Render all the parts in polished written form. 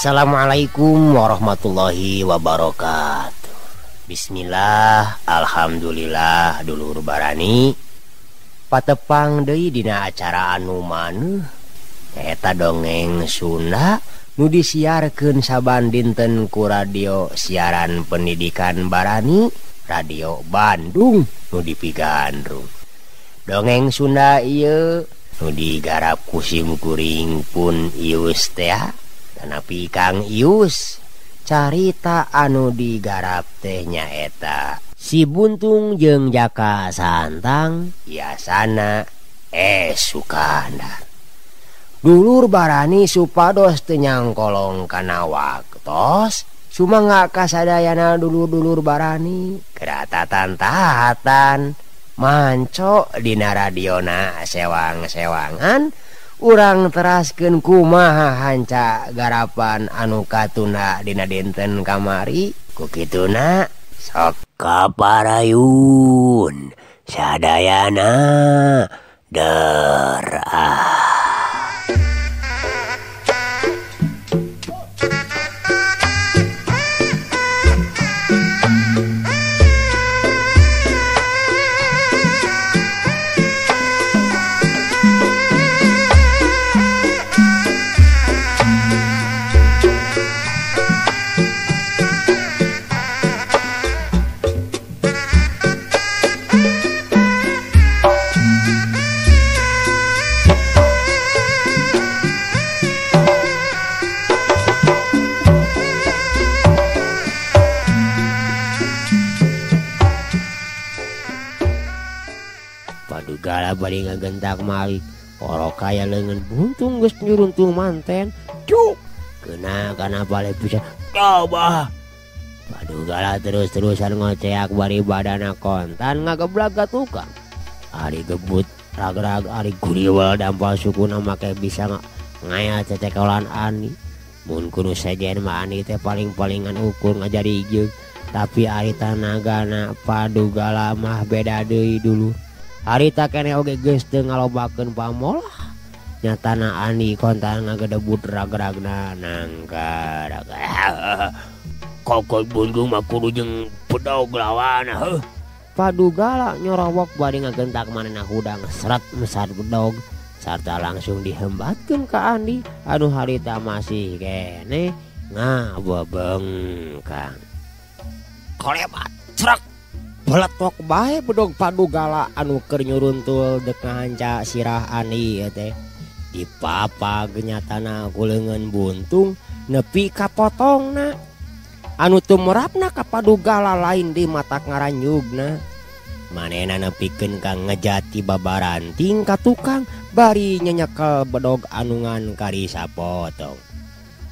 Assalamualaikum warahmatullahi wabarakatuh. Bismillah, alhamdulillah dulur barani patepang deui dina acara anu maneuh eta dongeng Sunda nu disiarkeun saban dinten ku radio siaran pendidikan Barani Radio Bandung nu dipigandrung. Dongeng Sunda ieu nu digarap ku sim kuring pun Ius teh tanapi Kang Ius. Carita anu digarap teh nyaeta Si Buntung jeung Jaka Santang Yasana Sukandar. Dulur barani supados teu nyangkolong kana waktos sumangga kasadayana dulur-dulur barani keratatan-tahatan manco dina radiona sewang-sewangan urang teraskeun kumaha hanca garapan anu katunda dina dinten kamari. Ku kituna sok kaparayun sadayana derah. Padugala bari ngagentak malik orok kaya leungeun buntung geus nyuruntung manten cuk kena kana bale pisan coba. Padugala terus-terusan ngoceak bari badana kontan ngageblag ka tukang. Ari gebut rag-rag ari guriwel dampal sukuna make bisa ngaya cetekolan Ani. Mun kudu sejen mah Ani teh paling-palingan ukur ngajari jeung, tapi ari tanagana padugala mah beda deui dulu. Harita kene oge geus teu ngalobakeun pamolah. Nyatana Ani kontan ngagedebut rag-ragna nangka. Kokot buntung mah kudu jeung bedog lawana heuh. Padugala nyorowok bari ngagentak manehna hudang seret mesat bedog sarta langsung dihembatkeun ka Andi anu harita masih kene ngabebengkang. Kolebat crek beletok bae bedog padugala anu keur nyuruntul dek ngahanca sirah Ani ieu teh. Dipapag nyatana ku leungeun buntung nepi ka potongna. Anu tumrapna ka padugala lain di mata ngaranyugna. Manehna nepikeun ka ngejati babaranting ka tukang bari nyenyekel bedog anu ngan karisa potong.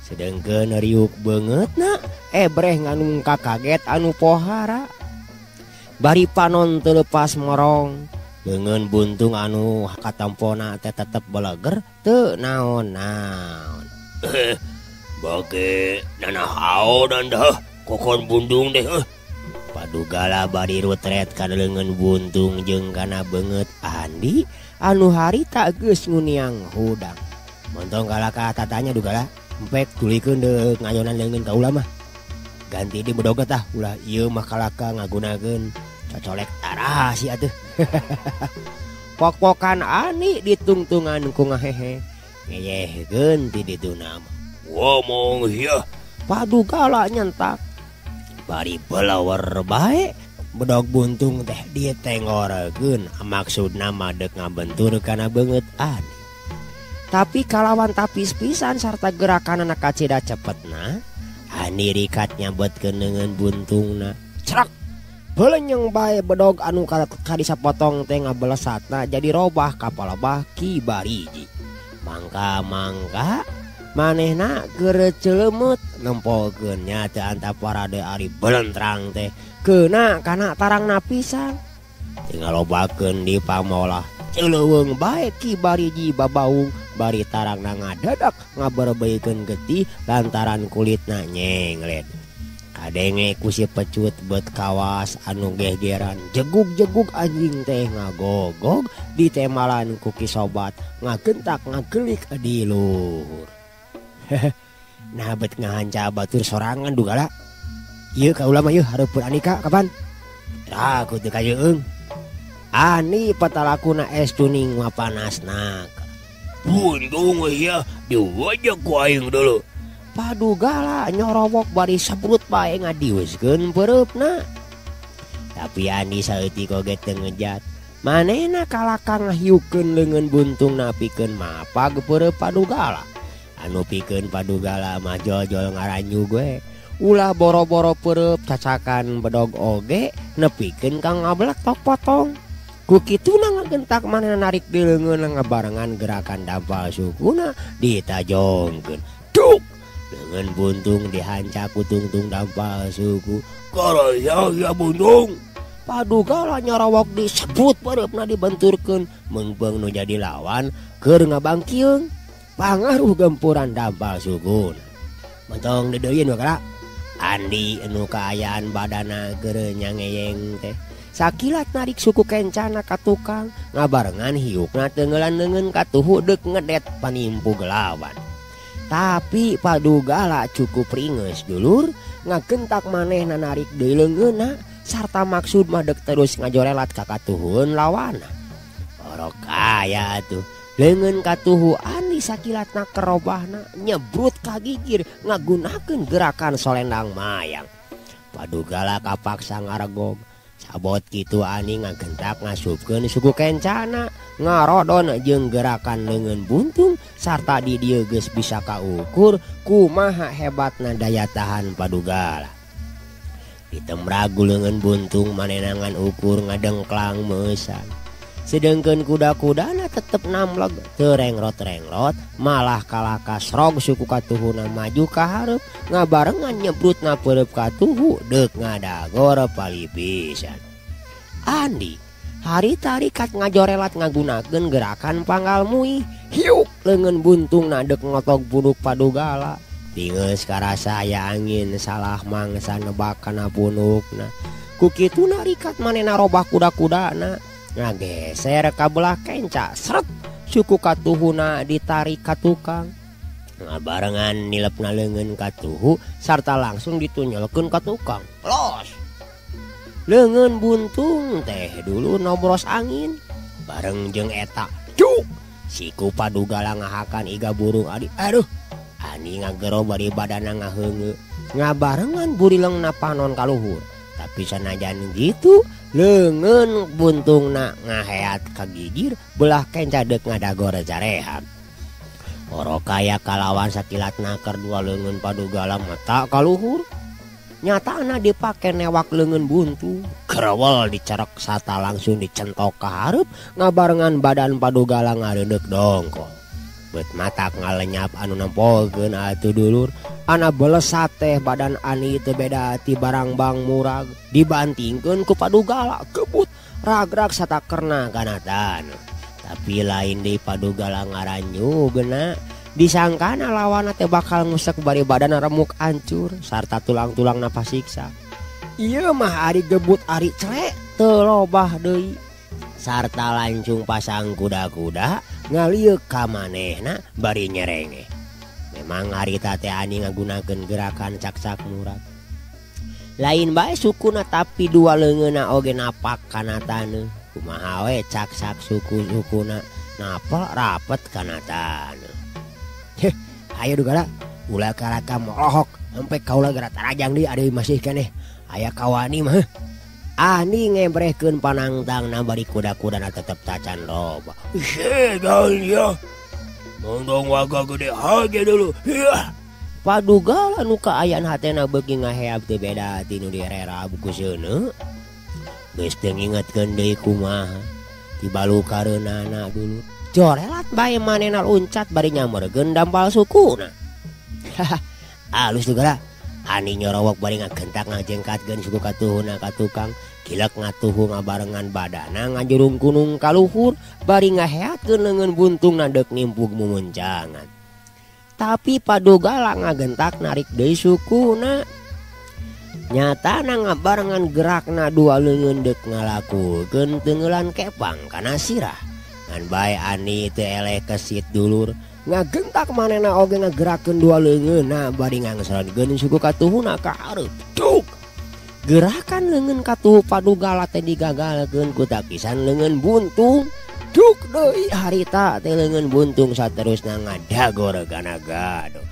Sedengkeun riuk beungeutna ebreh nganung kakaget anu pohara. Bari panon teu lepas morong leungeun buntung anu katampona teh tetep beleger teu naon-naon. Bage nanahaonan dah kokon bundung deh. Padugala bari rutret kana leungeun buntung jeung kana beungeut Andi anu harita geus nguniang hudang. Montong kalaka tatanya dugala empek tulikeun deuk ngayonan leungeun kaula mah. Ganti di bedog tah ulah ieu mah kalaka ngagunakeun cocolek tarasi atuh. Pok-pokan Ani ditungtungan ku ngahehe ngeyehkeun ti dituna mah. Ngomong ieu padugala nyentak bari belawer bae bedog buntung teh ditenggorekeun maksudna mah deuk ngabentur kana beungeut Ani. Tapi kalawan tapis pisan sarta gerakanana kacida cepetna Ani rikat nyabetkeun leungeun buntungna. Crek! Belenyeng bae bedog anu kadisa potong teh ngabelesatna jadi robah ka palebah Ki Bariji. Mangka-mangka manehna keur ceuleumut nempolkeun nya teu antap parade ari belentrang teh keuna kana tarangna pisan. Teu ngalobakeun di pamolah celeuweung bae Ki Bariji babaung bari tarangna ngadadak ngaberbeikeun getih lantaran kulitna nyenglet. Kadenge ku si pecut bet kawas anu gehgeran jegug-jegug anjing teh ngagogog ditemalan ku ki sobat ngagentak ngagelik di luhur. Nah bet ngahanca batur sorangan dugala. Ieu kaula mah ieu hareupeun Anika kapan? Raku teu kayeung. Ani patalakuna es tuning mah panasna. Buntung ya diwajak ku aing dulu. Padugala nyorowok bari sebrut bae ngadiuskeun peureupna. Tapi Andi saeutik oge teu ngejat. Manehna kalaka ngahiukeun leungeun buntung napikeun mapag peureup padugala. Anu pikeun padugala mah jol-jol ngaranyu gue. Ulah boro-boro peureub cacakan bedog oge nepikeun ka ngablek tok potong. Ku kituna ngagentak manehna narik di leungeun ngabarengan gerakan dampal sukuna ditajongkeun. Duk! Leungeun buntung dihancak ku tungtung dampal suku. Karaya ya buntung. Padugala nyorowok disebut peureupna dibenturkeun meungpeung nu jadi lawan keur ngabangkieung. Pangaruh gempuran dampal sukuna. Mentong deudeuieun wakala. Andi anu kaayaan badana keur nyangeyeng teh. Sakilat narik suku kencana ka tukang ngabarengan hiukna teungeulan leungeun katuhu deuk ngedet panimpu gelawan. Tapi padugala cukup ringeus dulur ngagentak manehna narik deui leungeunna sarta maksud mah deuk terus ngajorelat ka katuhun lawana. Orok kaya atuh. Leungeun katuhu Andi sakilatna kerobahna nyebrut ka gigir ngagunakeun gerakan solendang mayang. Padugala kapaksa ngaregog. Sabot kitu Ani ngagentak ngasupkeun suku kencana ngarodon jeung gerakan leungeun buntung sarta di dieu geus bisa kaukur kumaha hebatna daya tahan padugala. Ditemragu leungeun buntung manehna ngan ukur ngadengklang meusan. Sedengkeun kuda-kudana tetep namleg teu rengrot-rengrot malah kalaka srog suku katuhuna maju ka hareup ngabarengan nyebrutna peureub katuhu deuk ngadagor palipisan. Andi harita rikat ngajorelat ngagunakeun gerakan panggal muih hiuk leungeun buntungna deuk ngotog punuk padugala. Tingeus karasa aya angin salah mangsa nebak kana punukna. Ku kituna rikat manehna robah kuda-kudana. Ngageser ka belah kenca sret suku katuhuna ditarik ka tukang ngabarengan nilepna leungeun katuhu sarta langsung ditunyelkeun ka tukang. Los leungeun buntung teh dulu nobros angin bareng jeung eta cuk siku padugala ngahakan iga burung adi. Aduh ani ngagero bari badana ngaheungeu ngabarengan burilengna panon kaluhur. Tapi sanajan gitu leungeun buntungna ngaheat ka gigir belah kenca deuk ngadagor jarehan. Orokaya kalawan sakilatna keur dua leungeun padugala mata kaluhur. Nyatana dipake newak leungeun buntung. Kerewel dicerek sata langsung dicentok ka hareup ngabarengan badan padugala ngareudek dongkol. Bet matak ngalenyap anu nempolkeun atuh dulur. Ana belesat teh badan Ani teu beda ti barangbang murag dibantingkeun ku padugala kebut ragrag satakerna kana taneuh. Tapi lain deui padugala ngaranyu geuna disangkana lawanna teh bakal ngusek bari badana remuk ancur sarta tulang-tulangna pasiksa. Ieu mah ari gebut ari cre teu lobah deui. Sarta lancung pasang kuda-kuda ngalieuk ka manehna bari nyerenge. Memang harita teh Ani ngagunakeun gerakan cakcak murag. Lain bae sukuna tapi dua leungeunna oge napak kana taneuh. Kumaha we cakcak suku-sukuna napel rapet kana taneuh. Heh, ayo dugala ulah kalaka molohok sampai kaula geura tarajang deui ari masih keneh. Aya kawani mah. Ani ngebrehkeun panangtangna bari kuda-kudana tetep tacan loba. Segal ya. Mongdong waga gede aja dulu. Iya. Padugala nu kaayaan hatena beuki ngaheab teu beda ti nu direrab ku seuneu. Geus teu ngingetkeun deui kumaha. Tibalukareunana dulu. Jorelat bae manehna luncat bari nyameureun dampal sukuna. Alus dugala. Ani nyorowok bari ngagentak ngajengkatkeun suku katuhuna ka tukang. Kilek ngatuhu ngabarengan badana ngajurung kunung kaluhur bari ngaheatkeun leungeun buntungna deuk nimpug mumuncangan. Tapi padugala ngagentak narik deui sukuna. Nyatana ngabarengan gerakna dua leungeun deuk ngalakukeun teungeulan kepang kana sirah. Ngan bae Ani teu eleh kesit dulur. Ngagentak manehna oge ngagerakeun dua leungeunna bari ngangseunkeun suku katuhuna ka hareup. Duk. Gerakan leungeun katuhu Padugala teh digagalkeun ku takisan leungeun buntung. Duk deui harita teh leungeun buntung saterusna ngadagor kana gado.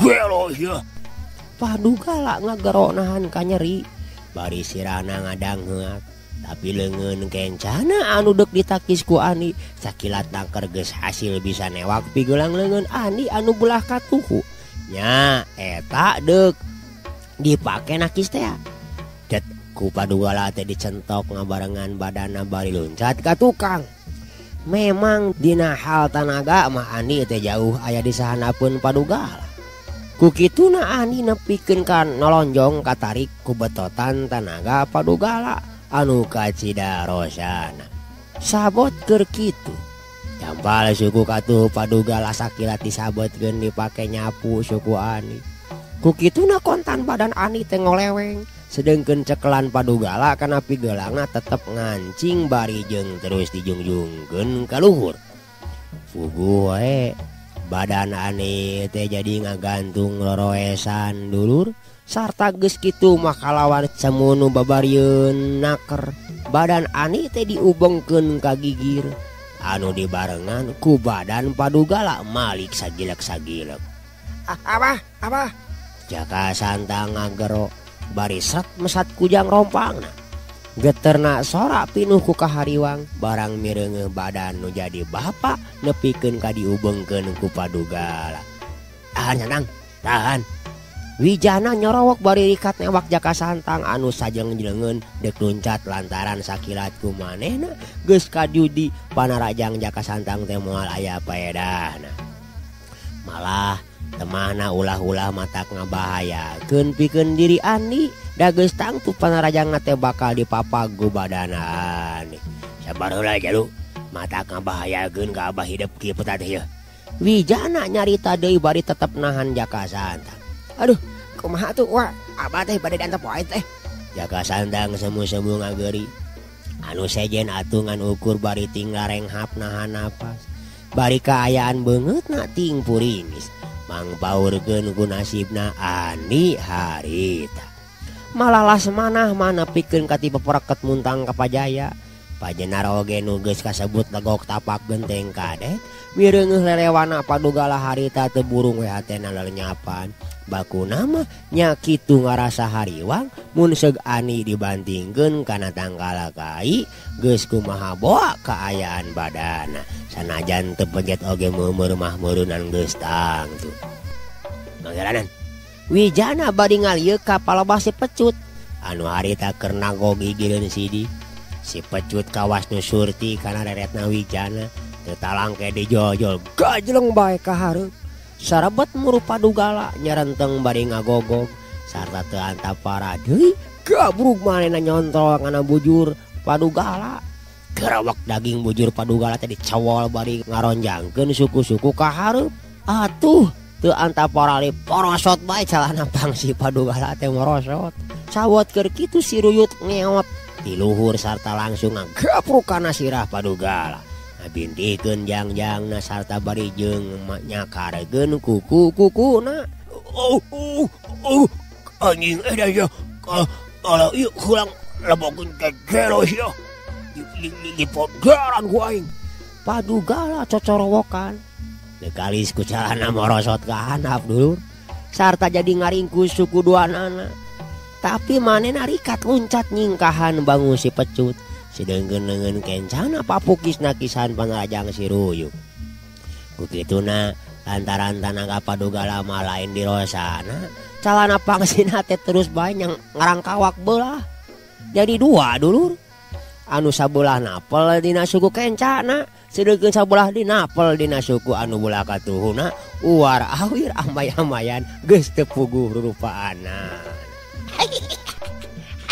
Gelo sia. Padugala ngagero nahan kanyeri bari sirahna ngadangheak. Tapi leungeun kencana anu deuk ditakis ku Andi sakilat nangker geus hasil bisa newak pigelang leungeun Andi anu belah katuhu. Nya eta deuk dipake nakis teh. Det ku Padugala teh dicentok ngabarengan badana bari loncat ka tukang. Memang dina hal tanaga mah Andi teh jauh aya di sahanapeun Padugala. Ku kituna Andi nepikeun ka nolonjong katarik ku betotan tanaga Padugala anu kacida rosana. Sabot keur kitu. Jampal suku katuhu Padugala sakilat disabotkeun dipake nyapu suku Andi. Ku kituna kontan badan Andi teh ngoleweng. Sedengkeun cekelan Padugala kana pigeulangna tetep ngancing bari jeung terus dijungjungkeun ka luhur. Puguh wae badan Andi teh jadi ngagantung roroesan dulur. Sarta geus kitu mah kalawan cemunu babarieun naker. Badan Andi teh diubengkeun ka gigir anu dibarengan ku badan Padugala malik sagilek-sagilek. Abah, abah. Jaka Santang ngagero bari sret mesat kujang rompangna. Geterna sora pinuh ku kahariwang barang mireungeuh badan nu jadi bapa nepikeun ka diubengkeun ku Padugala. Tahan Santang, tahan. Wijana nyorowok bari rikat newak Jaka Santang anu sajeng-jeleungeun deuk luncat lantaran sakilat ku manehna geus kajudi panarajang Jaka Santang teh moal aya paedahna. Malah temahna ulah-ulah matak ngabahayakeun pikeun diri Andi da geus tangtu panarajangna teh bakal dipapag ku badana Andi. Sabar heula jalu, matak ngabahayakeun ka abah hidup kieu peta teh yeuh. Wijana nyarita deui bari tetep nahan Jaka Santang. Aduh, kumaha tuh wah, abah teh bade diantep wae teh. Jaka Santang semu-semu ngageuri. Anu sejen atuh ngan ukur bari tinggal renghap nahan napas. Bari kaayaan beungeutna ting purimis. Mangpaurkeun ku nasibna Andi harita. Malah lasmanah mana pikeun ka ti pepereket muntang ka Pajaya. Pajenar oge nu geus kasebut legok tapak genteng kadet. Mireungeuh lelewana Padugala harita teu burung we hatena lelenyapan. Bakuna mah nya kitu ngarasa hariwang mun seug Andi dibantingkeun kana tangkala kai geus kumaha boa kaayaan badana. Sanajan teu pejet oge meumeur mah meureunnan geus tangtu. Manggeranan Wijana bari ngalieuk ka palebah si Pecut anu harita keur nagog gigireun sidi. Si Pecut kawas nu surti kana reretna Wijana teu talangke dijojol gajleng bae ka hareup. Sarebet muru Padugala nyarenteng bari ngagogog sarta teu antapara deui gabrug manehna nyontrol kana bujur Padugala. Gerawak daging bujur Padugala teh dicawol bari ngaronjangkeun suku-suku ka hareup. Atuh teu antapara porosot bae calana pangsi Padugala teh morosot. Sawot keur kitu si Ruyut ngeot ti luhur sarta langsung ngagapruk kana sirah Padugala. Ngabintikeun jangjangna sarta bari jeung nyakarkeun kuku-kukuna. Oh, anjing eta sia. Kalau ieu kurang lebokeun ke gelo sia. Di pogaran ku aing. Padugala cocorowokan. Lekalis ku calana morosot ka handap dulur. Sarta jadi ngaringkus suku duanana. Tapi manehna rikat luncat nyingkahan bangun si Pecut. Sedengkeun leungeun kencana papukis nakisan panarajang si Ruyuk. Ku kituna lantaran tanaga Padugala mah lain dirosana, calana pangsina teh terus bae ngarangkawak beulah. Jadi dua dulur. Anu sabelah napel dina suku kencana, sedengkeun sabelah dinapel dina suku anu belah katuhuna uar awir amay-amayan geus teu puguh rurupaana.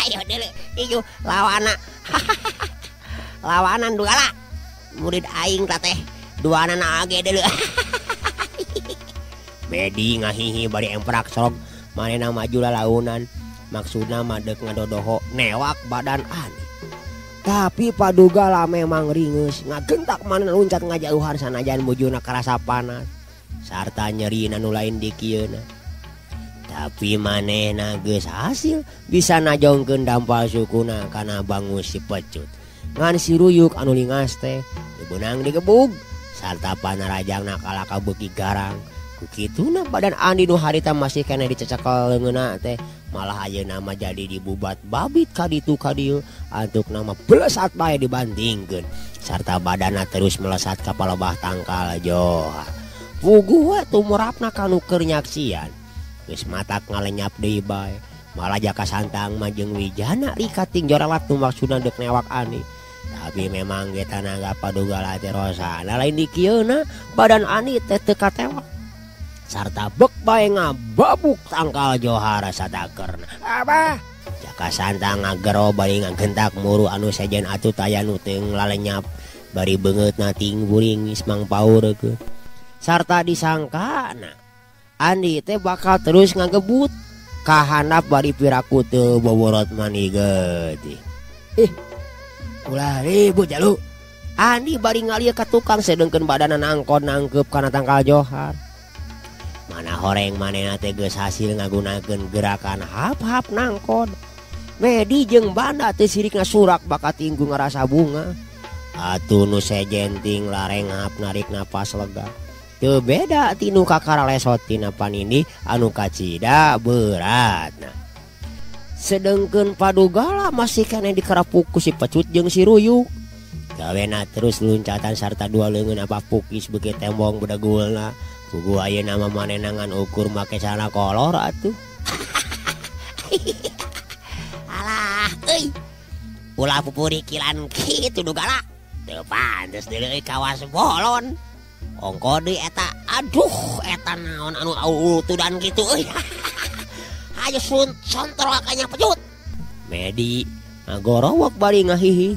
Ayo deuleu ieu lawana. Lawanan Dugala. Murid aing teh duanana age deuleu. Bedi ngahihi bari emprak sorog manehna maju lalaunan. Maksudna mah deuk ngadodoho newak badan Andi. Tapi padugala memang ringeus ngagentak manehna luncat ngajauhan sanajan bujurna karasa panas sarta nyerina nu lain dikieuna. Tapi manehna geus hasil bisa najongkeun dampal sukuna kana bangus si pecut. Ngan si ruyuk anu lingas teh teu beunang digebug sarta panarajangna kalaka beuki garang. Ku kituna badan Andi nu harita masih keneh dicecekel leungeunna teh malah ayeuna mah jadi dibubat babit ka ditu ka dieu antukna mah belesat bae dibandingkeun sarta badanna terus melesat ka palebah tangkal johar. Puguh we tumurapna ka nu keur nyaksian. Geus matak ngalenyap deui bae. Malah Jaka Santang mah jeung Wijana rikating joralat nu maksudna deuk newak Andi. Tapi memang ge tanaga padugala teh rosana lain dikieuna badan Andi teh teu katewak. Sarta bek bae ngababuk tangkal johara satakerna. Abah Jaka Santang ngagero bari ngagentak muru anu sejen atuh taya nu teu ngalenyap bari beungeutna ting buring geus mangpaurkeun. Sarta disangkana Andi teh bakal terus ngagebut kahanap bari piraku teu boborot mani geuti. Ih ulah ribut jalu. Andi bari ngalia ka tukang sedengkeun badanna nangkon nangkeup kana tangkal johar. Mana horeng manehna teh geus hasil ngagunakeun gerakan hap-hap nangkon. Medi jeung banda teh sirikna surak bakat tinggu ngarasa bunga. Atuh nu sejen ting larenghap narik napas lega. Teu beda tinu kakara lesot tina panini anu kacida beratna. Sedengkeun padugala masih keneh dikerapuk ku si pecut jeung si ruyuk. Gawena terus luncatan sarta dua leungeun apa pukis beuki tembong bedegulna. Puguh ayeuna mah manehna ngan ukur make celana kolor atuh. Alah euy. Ulah pupurikilan kitu dugala. Teu pantes deui kawas bolon. Ongko deui eta. Aduh eta naon anu utudan kitu euy. Hayu sun sontrol ka nya pecut. Medi ngagorowok bari ngahihi.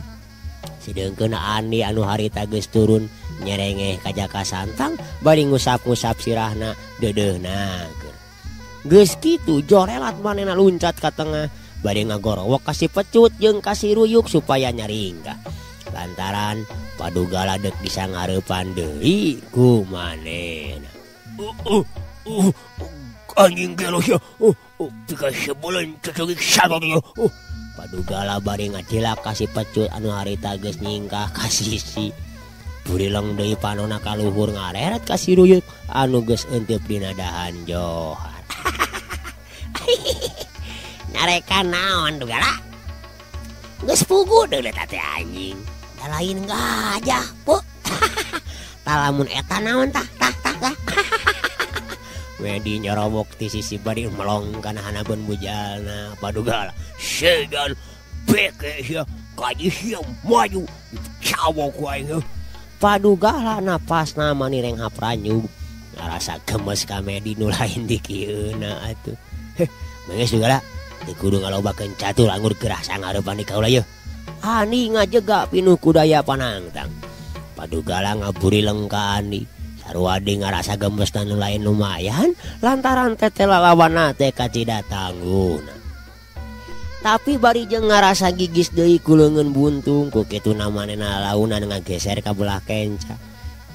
Sedengkeun Andi anu harita geus turun nyerengeh ka Jaka Santang bari ngusap-ngusap sirahna deudeuhna. Geus kitu jorelat manehna luncat ka tengah bari ngagorowok ka si pecut jeung ka si ruyuk supaya nyaringkah. Lantaran padugala deuk bisa ngareupan deui ku manehna. Anjing gelo sia. Pika sebulan cecungik sadar. Padugala bari ngacilak ka si pecut anu harita geus nyingkah ka sisi. Burileng deui panona ka luhur ngareret ka si ruyuk anu geus euteup dina dahan johar. Nyarekan naon dugala? Geus puguh deui eta teh anjing. Da lain gajah, pu. Tah lamun eta naon tah tah tah tah. Wedi nyorobok ti sisi bari melong kana hanabeun bujalna padugala. Segan beke sia kaji sia maju cawok ku aing. Padugala napasna mani renghap ranyug ngarasa gemes ka Medi nu lain dikieuna atuh. Heh, geus dugala teu kudu ngalobakeun catur anggur gerah sangareupan di kaula yeuh. Andi ngajega pinuh kudaya panangtang. Padugala ngaburileng ka Andi. Sarua deui ngarasa gemes nu lain lumayan lantaran teh lalawanna teh kacida tangguna. Tapi bari jeung ngarasa gigis deui ku leungeun buntung ku kituna manehna launan ngageser ka belah kenca.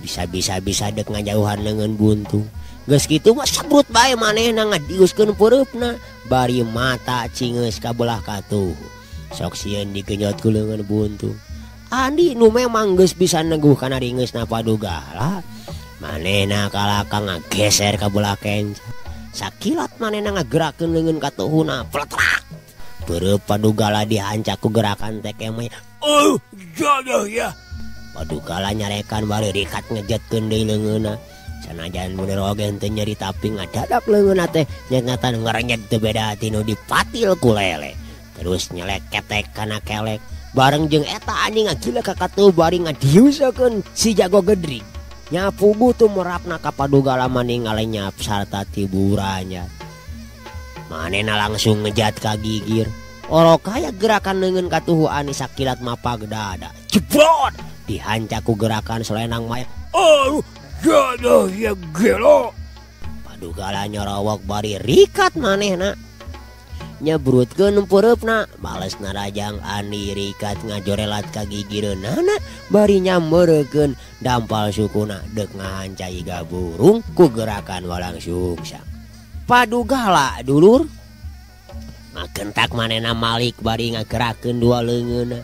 Bisa-bisa bisa deuk ngajauhan leungeun buntung. Geus kitu mah sebrut bae manehna ngadiuskeun peureupna bari mata cingeus ka belah katuhu. Sok sieun digenyot ku leungeun buntung. Andi nu memang geus bisa neguh kana ringeusna padugala. Manehna kalaka ngageser ka belah kenca. Sakilat manehna ngagerakeun leungeun katuhuna pletrak. Peureub padugala dihancak ku gerakan teh kemeh. Oh, jodoh ya. Padugala nyarekan bari rikat ngejetkeun deui leungeunna. Sanajan bener oge henteu nyeri tapi ngadadak leungeunna teh nyatatan ngerenyet teu beda tinu dipatil ku lele. Terus nyelek ketek kana kelek. Bareng jeung eta anjing ngagila ka katuh bari ngadiusekeun si jago gedrig. Nyapuguh tumurapna ka padugala mani ngalenyap sarta tiburannya. Manehna langsung ngejat ka gigir. Orok kaya gerakan leungeun katuhu Ani sakilat mapag dada. Jebrot! Dihancak ku gerakan selenang mayat. Oh, jodoh ya gelo. Padugala nyorowok bari rikat manehna. Nyebrutkeun peureupna bales narajang Andi rikat ngajorelat ka gigireunana bari nyamberkeun dampal sukuna deuk ngahanca iga burung ku gerakan walang sungsang. Padugala dulur ngagentak manehna malik bari ngagerakeun dua leungeunna.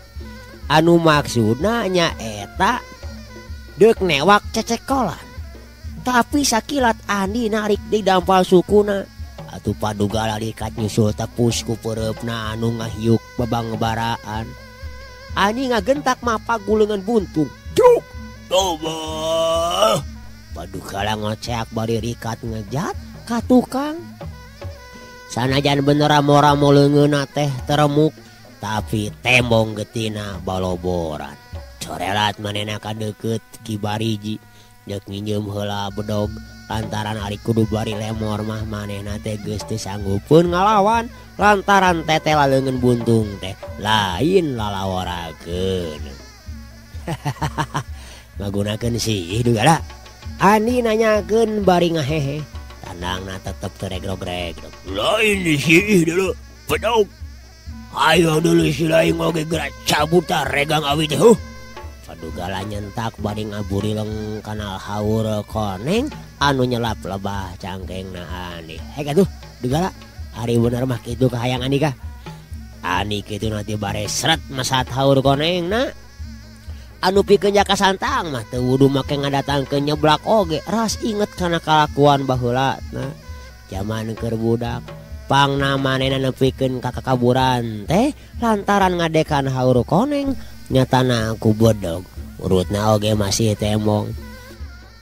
Anu maksudna nya eta deuk newak cecekolan. Tapi sakilat Andi narik di dampal sukuna. Atuh padugala rikat nyusul tepus ku peureupna anu ngahiuk babangbaraan. Andi ngagentak mapa guleungan buntung. Cuk! Toba! Padugala ngoceak bari rikat ngejat ka tukang. Sanajan bener ramo-ramo leungeunna teh teremuk, tapi tembong getina baloboran. Corelat manehna ka deukeut Ki Bariji deuk nginjeum heula bedog. Lantaran ari kudu bari lemor mah manehna teh geus teu sanggupeun ngalawan lantaran tetela leungeun buntung teh lain lalaworakeun. Ngagunakeun sih dugala. Andi nanyakeun bari ngahehe. Tandangna tetep teu regrog-regrog. Lain sih dulu bedog. Ayo dulu si lain oge gerak cabut regang awi teh. Padugala nyentak bari ngaburileng kanal haur koneng anu nyelap lebah cangkengna Andi. Hek atuh dugala, ari bener mah kitu kahayang Andi kah? Andi kitu nanti bare seret mesat haur konengna. Anu pikeun jaka santang mah teu wudu make ngadatangkeun nyeblak oge, ras inget kana kalakuan baheula na. Jaman keur budak pangna manehna nepikeun ka kakaburan teh lantaran ngadekan haur koneng. Nyatana ku bedog urutna oge masih tembong.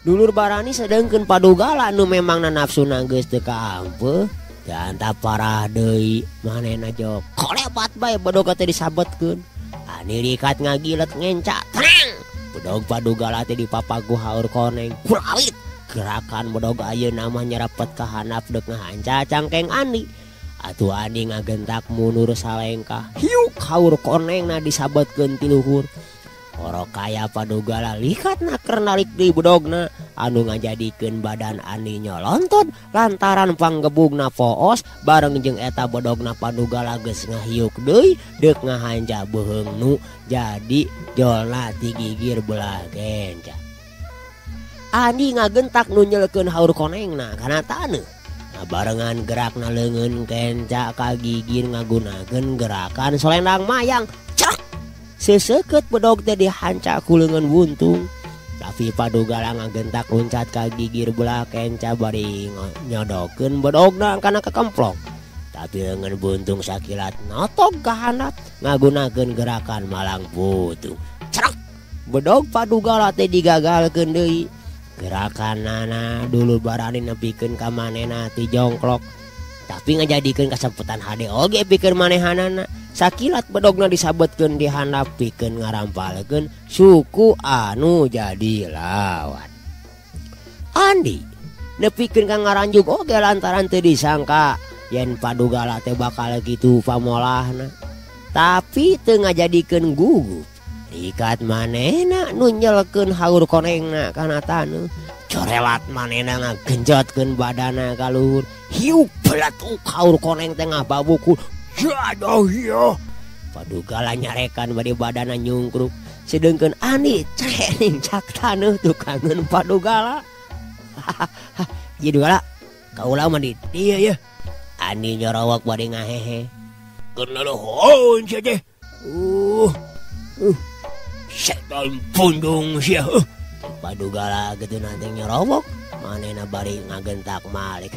Dulur barani sedengkeun padugala nu memangna nafsuna geus teu kaampeuh. Janta parah deui manehna jok kolebat bae bedog teh disabetkeun. Ani rikat ngagilet ngenca tenang. Bedog padugala teh dipapagu haur koneng. Kuralit gerakan bedog ayeuna mah nyerepet ka handap deuk ngahanca cangkeng Andi. Atuh Andi ngagentak mundur salengkah. Hiuk haur konengna disabetkeun ti luhur. Orok kaya padugala likatna keur narik deui bedogna anu ngajadikeun badan Andi nyolontot lantaran panggebugna poos bareng jeung eta bedogna padugala geus ngahiuk deui deuk ngahanca beuheung nu jadi jolna ti gigir belah kenca. Andi ngagentak nu nyelkeun haur konengna kana taneuh. Barengan gerakna leungeun kenca ka gigir ngagunakeun gerakan solendang mayang. Cek! Seseukeut bedog teh dihanca ku leungeun buntung. Tapi padugala ngagentak luncat ka gigir belah kenca bari nyodokeun bedogna kana kekemplok. Tapi leungeun buntung sakilat notog ka handap ngagunakeun gerakan malang putung. Cek! Bedog padugala teh digagalkeun deui. Gerakan nana dulu barani nepikeun ka manehna ti jongklok. Tapi ngajadikeun kasempetan hade oge pikeun manehanana. Sakilat bedogna disabetkeun di handap pikeun ngarampalkeun suku anu jadi lawan. Andi nepikeun ka ngaranjug oge lantaran teu disangka yen padugala teh bakal kitu pamolahna. Tapi teu ngajadikeun gugup. Ikat manehna nu nyelkeun haur konengna kana taneuh. Corelat manehna ngagenjotkeun badana ka luhur. Hiuk belatuk haur koneng teh ngababuku. Jadoh ieu. Padugala nyarekan bari badana nyungkruk. Sedengkeun Andi cerening cak taneuh tukangeun padugala. Ieu dugala kaula mah di dieu yeuh. Andi nyorowok bari ngahehe. Keur lolohoon sia teh. Setan pundung sia. Padugala gitu nanti nyorowok manehna bari ngagentak malik.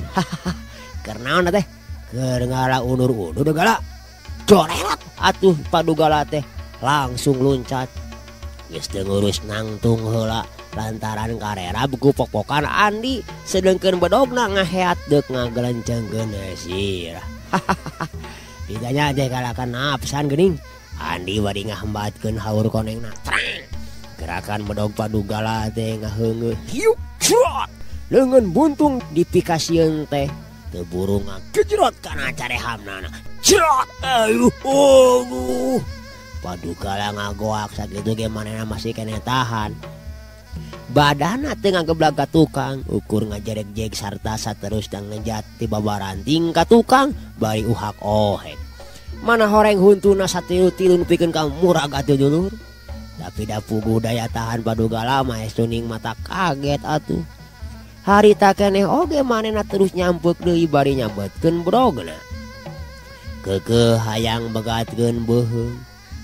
Keur naon teh? Keur ngala undur-undur dugala. Corelat atuh padugala teh langsung luncat. Geus teu ngurus nangtung heula lantaran karera buku pok-pokan Andi sedengkeun bedogna ngaheat deuk ngagelencengkeun sirah. Ditanya teh kalakan napsan geuning. Andi bari ngahambatkeun haur konengna. Gerakan bedog padugala teh ngaheungeuh. Hiuk crot. Leungeun buntung dipikasieun teh teu buru ngagejrot kana carehamna. Crot. Ayuh oh. Padugala ngagoak sakitu ge manehna masih keneh tahan. Badana teu ngageblag ka tukang ukur ngajerek-jek sarta saterusna ngejat ti babaranting ka tukang bari uhak ohek. Mana horeng huntuna satilu-tilu pikeun ka murag atuh dulur. Tapi da puguh daya tahan Padugala mah estuning mata kaget atuh. Harita keneh oge manehna terus nyampeuk deui bari nyabetkeun brogna. Keukeuh hayang begatkeun beuheung.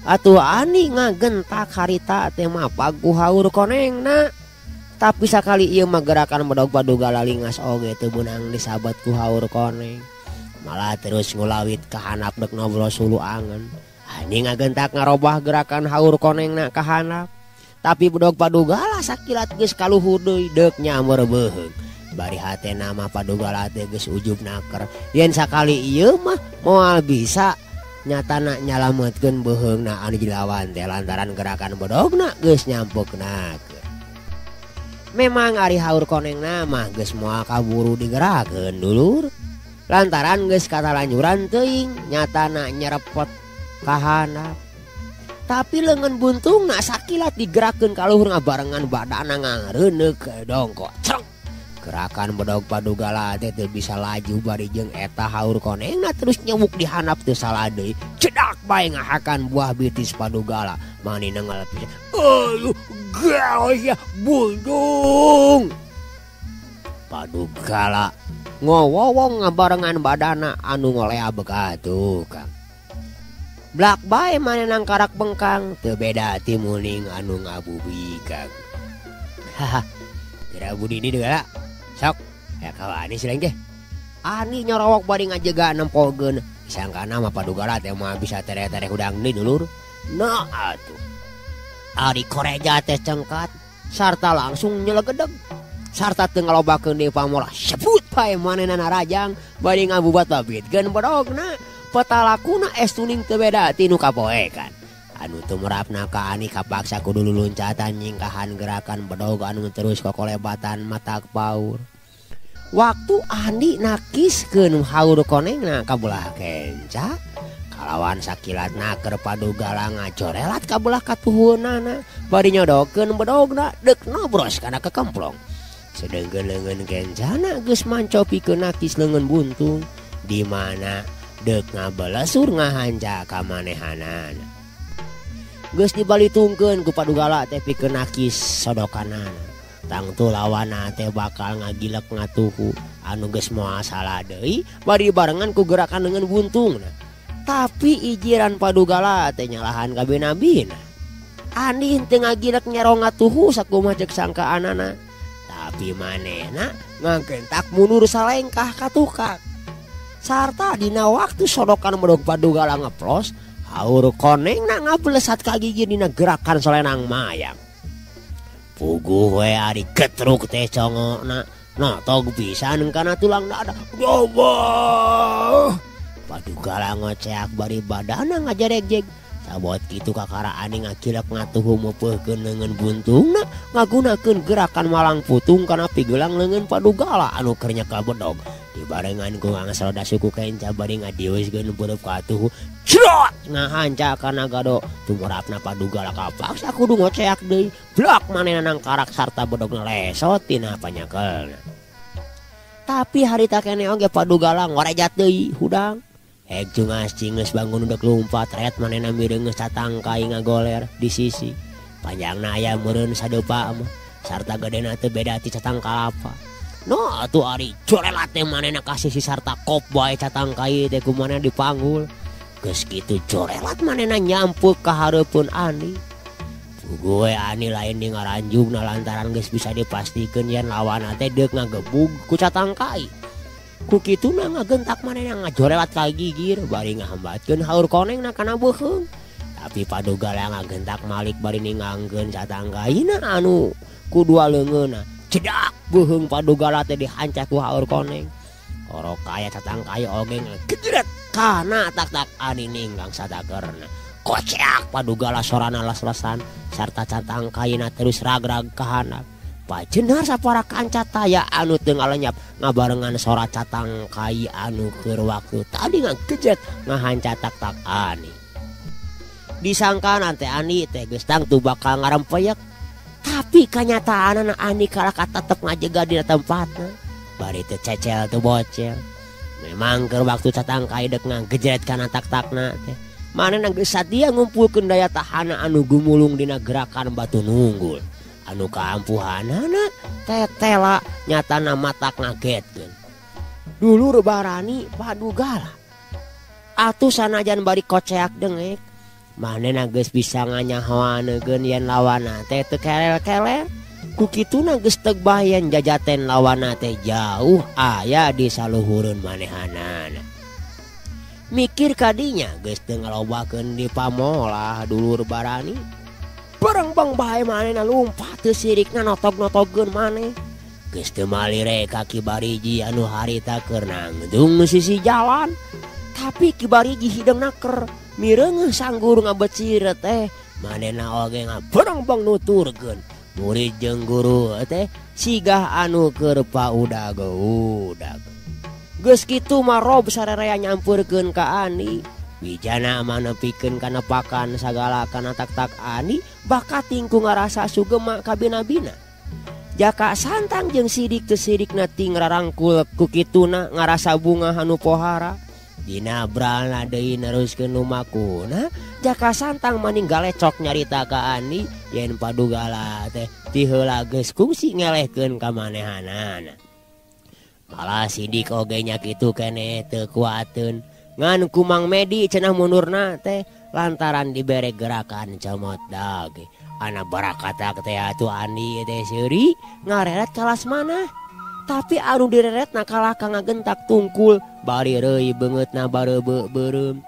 Atuh ani ngagentak harita teh mapag ku haur konengna. Tapi sakali ieu mah gerakan bedog Padugala lingas oge teu meunang disabet ku haur koneng. Malah terus ngulawit ka handap dek ngobrol sulu angen. Ani ngagentak ngarobah gerakan haur konengna ka handap. Tapi bedog Padugala sakilat geus kaluhur deui deuk nyameur beuheung. Bari hatena mah Padugala teh geus ujub naker. Yen sakali ieu mah moal bisa nyatana nyalametkeun beuheungna anu dilawan teh lantaran gerakan bedogna geus nyampuk naker. Memang ari haur konengna mah geus moal kaburu digerakkeun dulur. Lantaran geus katalanjuran teuing nyatana nyerepot ka handap. Tapi leungeun buntungna sakilat digerakkeun ka luhur ngabarengan badana ngareuneuh dongkok. Creng. Gerakan bedog Padugala teh teu bisa laju bari jeung eta haur konengna terus nyewuk di handap teu salah deui. Cedak bae ngahakan buah bitis Padugala. Mani nengal pisan. Aduh, geus ya bundung. Padugala ngowowong ngabarengan badana anu ngolea beuk tukang. Blak bae manehna karak bengkang teu beda ti muning anu ngabubikang. Haha. Kira budi ini deui sok ya kawani si lain teh. Ani nyorowok bari ngajega nempogeun. Sangkana mah Padugala teh mah bisa tere-tere hudang deui dulur. Nah atuh. Ari koreja teh cengkat sarta langsung nyelegedeg. Sarta teu ngalobakeun deui pamolah sebut bae manehna narajang bari ngabubat babitkeun bedogna. Petalakuna estuning teu beda ti nu kapoekan. Anu tumrapna ka Ani kapaksa kudu luluncatan nyingkahan gerakan bedog anu terus kokolebatan mata paur. Waktu Andi nakiskeun haur konengna ka belah kenca, kalawan sakilat naker Padugala ngajorelat ka belah katuhunana bari nyodokeun bedogna deuk nobros kana kekemplong. Sedengkeun leungeun kencana geus mancopikeun nakis leungeun buntung di mana deuk ngabelesur ngahanca ka manehanana. Geus dibalitungkeun ku Padugala teh pikeun nakis sodokanana. Tangtu lawana teh bakal ngagilek ngatuhu anu geus moal salah deui bari barengan ku gerakan leungeun buntungna. Tapi ijiran Padugala teh nyalahan kabina-bina. Ani teu ngagilek nyerong ngatuhu sakumaha ceuk sangkaanana. Tapi manehna ngagentak mundur salengkah ka tukang. Sarta dina waktu sodokan bedog Padugala ngeplos, haur konengna ngabelesat ka gigir dina gerakan solenang mayang. Puguh we ari getruk teh congokna, notog pisan kana tulang dada. Allah. Padugala ngoceak bari badana ngajaregjeg. Sabot kitu kakara Ani ngakilep ngatuhu meupeurkeun leungeun buntungna ngagunakeun gerakan malang putung kana pigelang leungeun Padugala anu keur nyekel bedog. Dibarengan ku ngangsroda suku kenca bari ngadiuskeun beureub katuhu. Crot ngahanca kana gado. Tumrapna Padugala kapaksa kudu ngoceak deui. Blok manehna nangkarak sarta bedogna lesot tina panyekelna. Tapi harita keneh oge Padugala ngorejat deui hudang. Hek cungas cinges bangun udah lumpat ret manehna mireungeus catangkai ngagoler di sisi. Panjangna aya meureun sadeupa mah sarta gedena teu beda ti catang kalapa. No atuh ari jorelat teh manehna ka sisi sarta kop bae catangkai teh kumanehna dipanggul. Geus kitu jorelat manehna nyampuk ka hareupeun Ani. Puguh we Ani lain di ngaranjungna lantaran geus bisa dipastikeun yen lawanna teh deuk ngagebug ku catangkai. Ku kituna ngagentak manehna ngajorelat ka gigir bari ngahambatkeun haur konengna kana beuheung. Tapi Padugala ngagentak malik bari ninggangkeun catangkaina anu ku dua leungeunna. Cedak beuheung Padugala teh dihancak ku haur koneng. Orok kaya catangkai oge ngegedret kana tak-tak Ani ninggang satakerna. Koceak Padugala sorana las-lasan sarta catangkaina terus ragrag ka handap. Pajenar sapara kanca taya anu teu ngalenyap ngabarengan sora catangkai anu keur waktu tadi ngagejet ngahanca tak-tak Ani. Disangka teh Ani teh geus tangtu bakal ngarempeyek. Tapi Tapi kanyataanana Andi kalah tetep ngajega dina tempatna. Bari teu cecel teu bocel. Memang keur waktu catangkai dek ngagejret kana tak-takna teh. Manehna geus sadia ngumpulkeun daya tahana anu gumulung dina gerakan batu nunggul. Anu kaampuhanana tetela nyatana matak ngagetkeun. Dulur barani padugala. Atuh sanajan bari koceak dengek. Manehna geus bisa nganyahoaneun yen lawanna teh teu kelel-kelel. Ku kituna geus teu bayen jajaten lawanna teh jauh aya di saluhureun manehanana. Mikir kadinya geus teu ngalobakeun di pamolah dulur barani. Barengbang bae manehna lumpat teu sirikna notog-notogeun maneh. Geus teu malire ka Ki Bariji anu harita keur nangtung sisi jalan. Tapi Ki Bariji hideung naker. Mireungeuh sanggur ngabecir teh manehna oge ngaberengbang nuturkeun murid jeung guru teh sigah anu keur paudag-udag. Geus kitu mah rob sarerea nyampeurkeun ka Andi. Wijana mah nepikeun kana pakan sagala kana tak-tak Andi bakating ku ngarasa sugema kabina-bina. Jaka Santang jeung Sidik teu sirikna ting rarangkul ku kituna ngarasa bunga anu pohara. Dina bralna deui neruskeun lumakuna, Jaka Santang maning galecok nyarita ka Andi yen padugala teh ti heula geus kungsi ngelehkeun ka manehanana. Malah Sidik oge nya kitu keneh teu kuateun. Ngan ku Mang Medi cenah mundurna teh lantaran dibere gerakan comot dage. Ana barakatak teh atuh Andi teh seuri ngareret kalas mana. Tapi anu direretna kalah ka ngagentak tungkul bari reuy beungeutna bareubeuh beureum.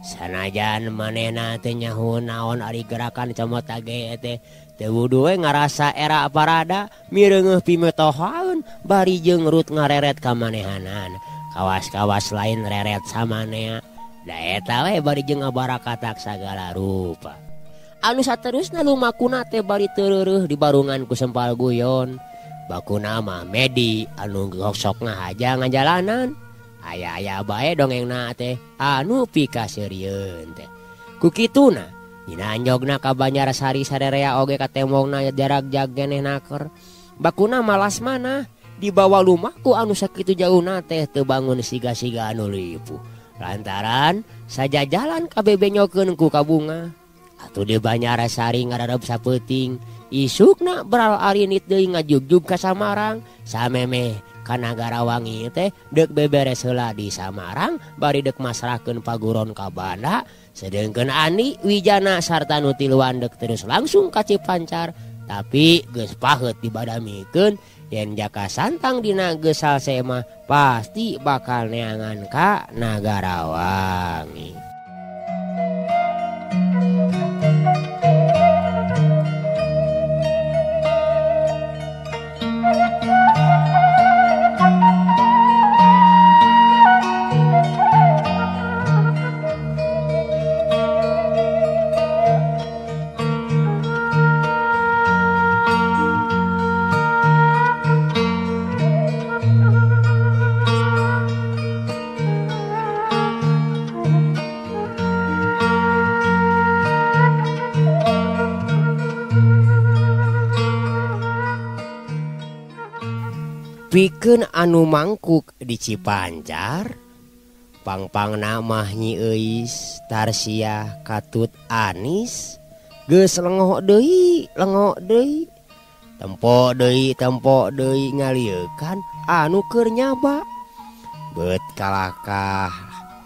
Sanajan manehna teh nyaho naon ari gerakan comot dage teh teu wudu we ngarasa era parada mireungeuh pimetohaeun bari jeung rut ngareret ka manehanana. Kawas-kawas lain reret samanea. Da eta we bari jeung ngabarakatak sagala rupa. Anu saterusna lumakuna teh bari teu di barungan ku sempal guyon. Bakuna mah Medi anu sok ngahaja ngajalanan. Aya-aya bae dongengna teh anu pikaseurieun teh. Ku kituna dina anjogna ka Banjarsari sarerea oge katembongna jarak jag geneh naker. Bakuna malas mana dibawa lumaku anu sakitu jauhna teh teu bangun siga-siga anu lipuh. Lantaran sajajalan kabebenyokeun ku kabunga. Atuh di Banjarsari ngararep sapeuting. Isukna beral arinit deui ngajugjug ka Samarang. Samemeh ka Nagarawangi teh deuk beberes heula di Samarang bari deuk masrahkeun paguron ka Banda. Sedengkeun Andi Wijana sarta nu tiluan deuk terus langsung ka Cipancar. Tapi geus paheut dibadamikeun yen Jaka Santang dina geus salse mah pasti bakal neangan ka Nagarawangi. Pikeun anu mangkuk di Cipancar, pangpangna mah Nyi Euis, Tarsiah, Katut Anis, geus lengoh deui, lengoh deui. Tempo deui ngaliekan anu keur nyaba. Beut kalakah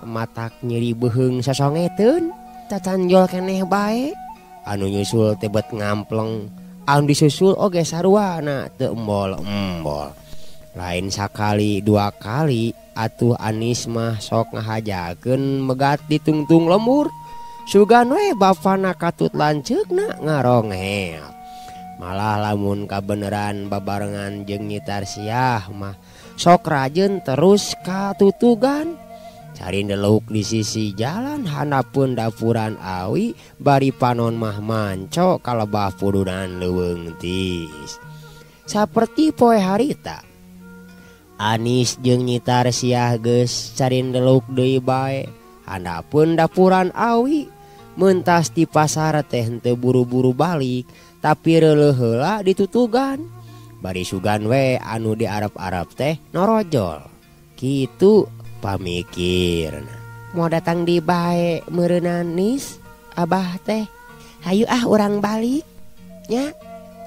matak nyeri beuheung sasongeteun, cacanjol keneh bae. Anu nyusul teh bet ngampleng, anu disusul oge saruana teu embol-embol. Lain sakali dua kali atuh Anis mah sok ngahajakeun megat ditungtung lemur. Sugan we bapana katut lanceukna ngarongel. Malah lamun kabeneran babarengan jeung Nyi Tarsiah mah sok rajeun terus katutugan. Cari ndeluk di sisi jalan handapeun dapuran awi bari panon mah manco kalebah pudunan leuweung tis. Saperti poe harita Anis jeung Nyi Tarsiah geus carindeluk deui bae handapeun dapuran awi. Mentas di pasar teh henteu buru-buru balik Tapi reuleuh heula ditutugan. Bari sugan we anu diarep-arep teh norojol. Kitu pamikirna. Mau datang di bae meureunnan Nis abah teh. Hayu ah urang balik nya.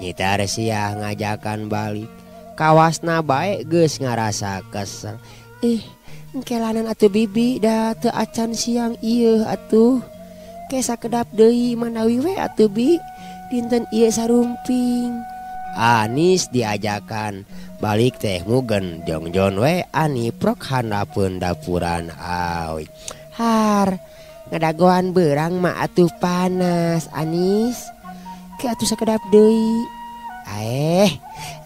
Nyi Tarsiah ngajakan balik. Kawasna bae geus ngarasa kesel. Ih, engkelanan atuh bibi da teu acan siang ieu atuh. Ke sakedap deui manawi we atuh bi dinten ieu sarumping. Anis diajakan balik teh mugen jongjon we ani prok handapeun dapuran awi. Har ngadagoan beurang mah atuh panas Anis. Ke atuh sakedap deui.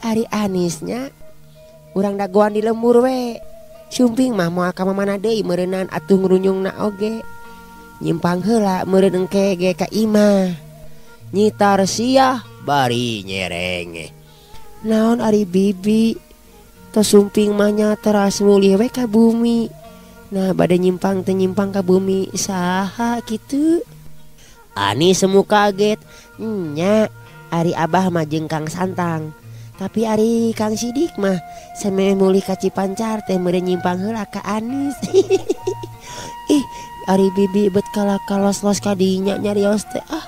Ari Anisnya urang dagoan di lembur we. Sumping mah moal ka mamana deui meureunnan atuh ngrunyungna oge. Nyimpang heula meureun engke ge ka imah. Nyi Tarsiah bari nyerenge. Naon ari bibi tos sumping mah nya teras mulih we ka bumi. Nah bade nyimpang teu nyimpang ka bumi saha kitu. Ani semu kaget. Nya ari abah mah jeung Kang Santang. Tapi ari Kang Sidik mah samemeh mulih ka Cipancar teh meureun nyimpang heula ka Anis. Ih, ari bibi bet kalah kalos-los ka dinya nyarios teh ah.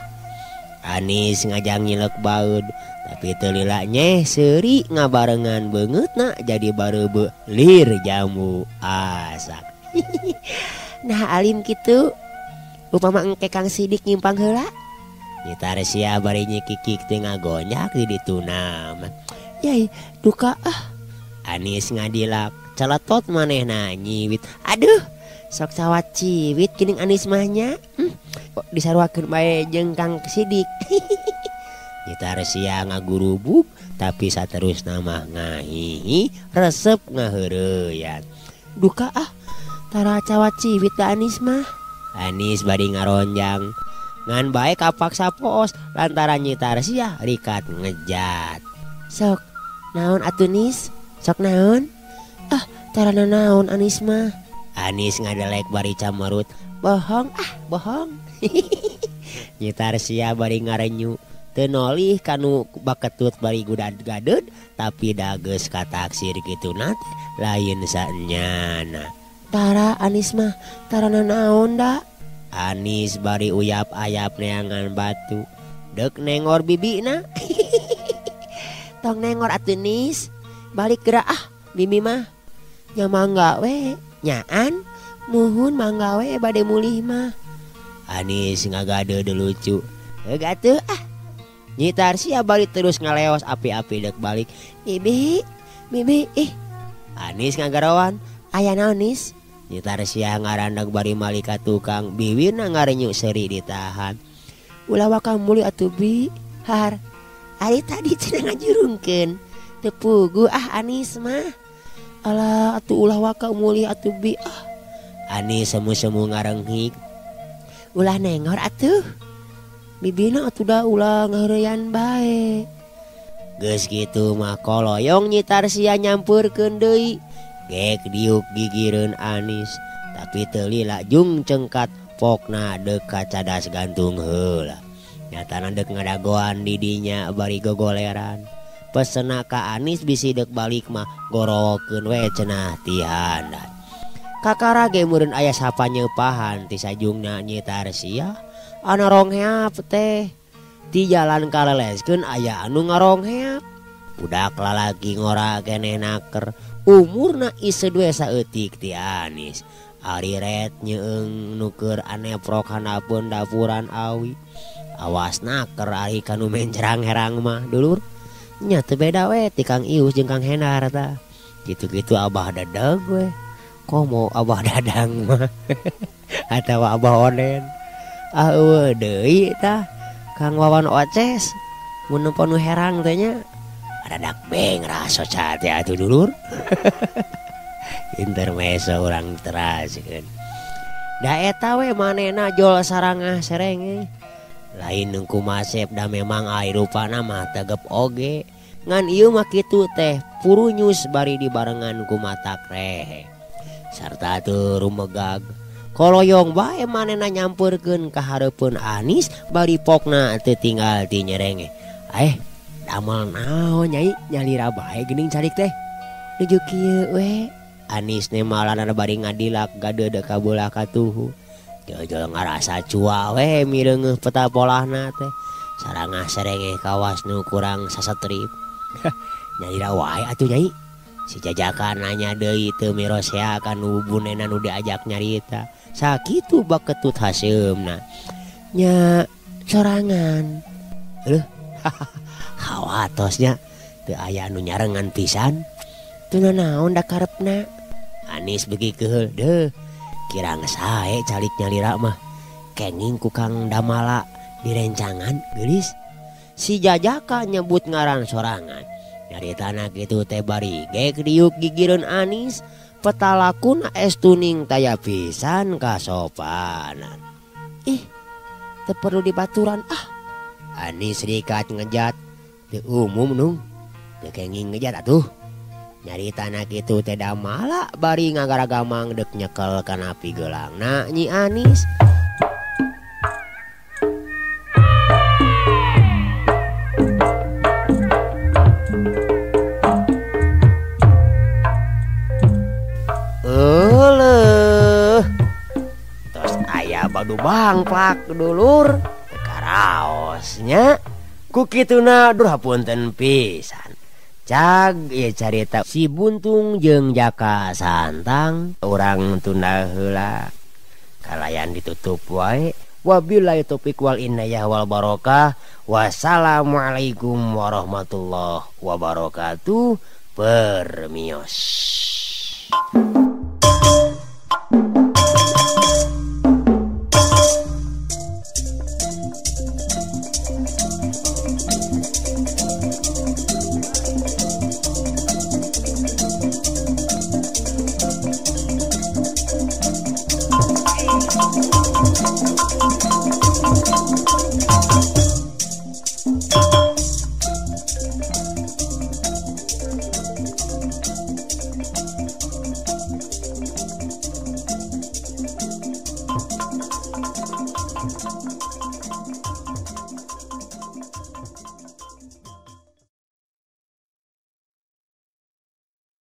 Anis ngajang nyilek baeud, tapi teu lila nyeh seuri ngabarengan beungeutna jadi bareubeuh lir jambu asak. Nah alim kitu. Upama engke Kang Sidik nyimpang heula. Nyi Tarsiah bari nyikikik teh ngagonyak di dituna mah. Yai, duka ah. Anis ngadilak, celetot manehna nyiwit. Aduh, sok sawat ciwit geuning Anis mah nya. Disaruakeun bae jeung Kang Sidik. Nyi Tarsiah ngagurubug tapi saterusna mah ngahihi resep ngaheureuyat. Duka ah, tara cawat ciwit da Anis mah. Anis bari ngaronjang ngan bae kapaksa poos lantaran Nyi Tarsiah rikat ngejat. Sok naon atuh Nis? Sok naon? Ah, tara naon Anis mah. Anis ngadelek bari camerut. Bohong ah, bohong. Nyi Tarsiah bari ngarenyu. Teu nolih kanu baketut bari gudad-gadeud tapi da geus kataksir kituna teh lain saenyana. Tara Anis mah, tara naon da? Anis bari uyap-ayap neangan batu. Dek nengor bibina. Tong nengor atuh Nis. Balik geura ah bibi mah. Nya mangga we, nyaan muhun mangga we bade mulih mah. Anis ngagade lucu. Heug atuh ah. Nyi Tarsiah bari terus ngaleos api-api dek balik. Bibi, bibi ih. Anis ngagarowan. Aya naon Nis? Nyi Tarsiah ngarandag bari malik ka tukang, biwirna ngarenyuk seuri ditahan. Ulah waka mulih atuh bi. Har. Ari tadi cenah ngajurungkeun. Teu puguh ah Anis mah. Alah atuh ulah waka mulih atuh bi ah. Anis semu-semu ngarenghik. Ulah nengor atuh. Bibina atuh da ulah ngaheureyan bae. Geus kitu mah koloyong Nyi Tarsiah nyampeurkeun deui. Gek diuk gigireun Anis, tapi teu lila jung cengkat pokna deuk ka cadas gantung heula. Nyatana deuk ngadagoan di dinya bari gogoleran. Pesena ka Anis bisi deuk balik mah gorowokeun we cenah ti handap. Kakara ge meureun aya sapanyepahan ti sajungna Nyi Tarsiah. Ana rongheap teh. Ti jalan kaleleskeun aya anu ngarongheap. Budak lalaki ngora keneh naker. Umurna iseuh due saeutik ti Anis. Ari ret nyeung nuker aneprok handapeun dapuran awi. Awas naker ari kanu mencerang herang mah dulur. Nya teu beda we ti Kang Ius jeung Kang Hendar tah. Kitu-kitu abah dadeg we. Komo abah dadang mah. Atawa abah onen. Ah eueuh deui tah. Kang Wawan Oces mun nempo nu herang teh nya. Adadak beng raso cate atuh dulur. Intermezzo urang teraskeun. Da eta we manehna jol sarangah serenge. Lain ku masep da memang ai rupana mah tegep oge. Ngan ieu mah kitu teh purunyus bari dibarengan ku matak rehe. Sarta teu rumegag. Koloyong bae manehna nyampeurkeun ka hareupeun Anis bari pokna teu tinggal ti nyerenge. Damel naon nyai nyalira bae geuning calik teh. Nuju kieu we. Anis nemalana bari ngadilak gadeudeuh ka beulah katuhu. Jojol ngarasa cua we mireungeuh peta polahna teh. Sarangah serengeh kawas nu kurang sasetrip. Nyalira wae atuh nyai. Si Jajaka nanya deui teu mirosea ka nu bubunena nu diajak nyarita. Sakitu baketut haseumna. Nya sorangan. Leuh. Hawatosnya teu aya nu nyarengan pisan. Teu nanaon da karepna. Anis beuki keheul deuh. Kirang sae calik nyalira mah. Kenging ku Kang Damala direncangan geulis. Si Jajaka nyebut ngaran sorangan. Nyaritana kitu teh bari gek diuk gigireun Anis. Petalakuna estuning taya pisan kasopanan. Ih, teu perlu dibaturan ah. Anis rikat ngejat teu umum nung. Teu kenging ngejat atuh. Nyaritana kitu teh Damala bari ngagaragamang deuk nyekel kana pigeulangna Nyi Anis. Euleuh. Tos aya badu bangplak dulur teu karaosnya. Ku kituna duh hapunten pisan. Cag ieu carita si Buntung jeung Jaka Santang urang tunda heula. Kalayan ditutup wae. Wabillahi taufik wal inayah wal barokah. Wassalamualaikum warahmatullahi wabarakatuh. Permios.